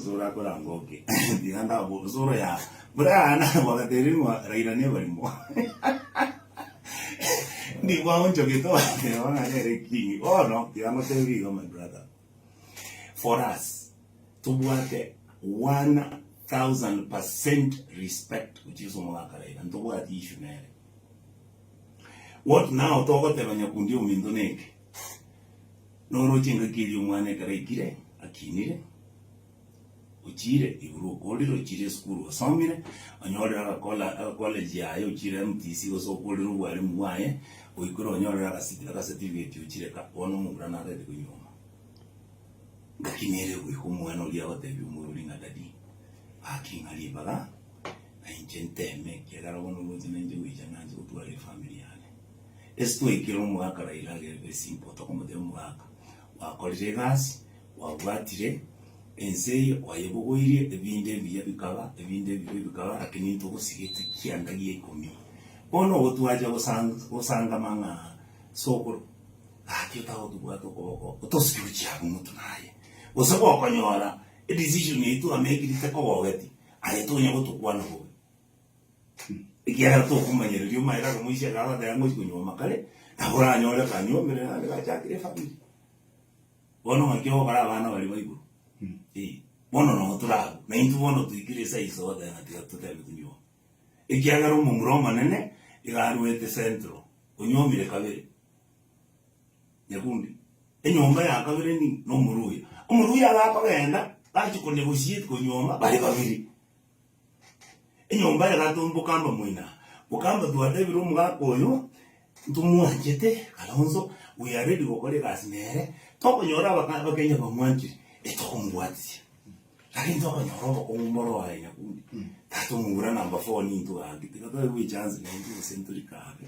Osoro akoranga oke tiga ndabo osoro ya buna bwagatebirie ng'a Raila nebarimo ndi bwaonchogete ogateba ng'a nere king bono tiga ngotebi iga my brother for us tobwate 1000% respect gochia ase omogaka Raila ntobwati issue nere what now togoteba nyakundi ominto neke Noroche engaki eria omwana ekero aikire, akinire, ochiire igoro okorire, ochiire esukuru osomire, onyorire agakola agacollege yaye, ochiire MTC gose okorire obwalimu bwaye, oikire onyorire agasi agacertificate ochire ka, bono omomura natagete konyuoma. Ngaki nere goika omwana oria agotebia omoibori ng'a daddy, gaki ng'a ribaga, na inche nteme ekiagera bono oroche nainche goicha ng'anche gotwara efamiri yane. Ase twaikire omogaka Raila agere simple tokomotebia omogaka gwakorire egasi gwabwatire ense eye kwayebogoirie ebinde ebiya bikaba ebinde ebibe bikaba lakini ntogosigete kianda gia ikomi. Bono ogo twacha gosang gosangama ng'a sokoro gaki otagotobwata okoboko otosike gochia abwo motwe naye. Gose gokonyora edecision eywo twamekire tekogogeti aye tonya gotokwana bobe. Ekiagera tokomanyereria omaene akamoisia iga agoteba ngochia konyuoma kare, nabo oranyore kanyuomire naende gachakire efamiri. Bono ng'aki ogokora abana baria ba igoro? Eh, bono noo tore abwo, na intwe bono toikire esaiso ogoteba ng'a tiga totebe tonyuome. Ekiagera omomura omonene iga arwete central, onyuomire kabere, nyakundi, enyomba ya kabere ni nomoruya. Omoruya iga akogenda, gachia konegotiate konyuoma bare babere. Enyomba ya gato mbokamba moina, bokamba twatebire omogaka oyo ntomwanchete Kalonzo, we are ready gokora egasi nere, tokonyora abaka abakenya bamwanchire, etokomobwatisia. Lakini tokonyora obokong'u mboro aye nyakundi, tata omomura number four nintwe gaki, tiga toegwe echance naintwe gose ntorikabe.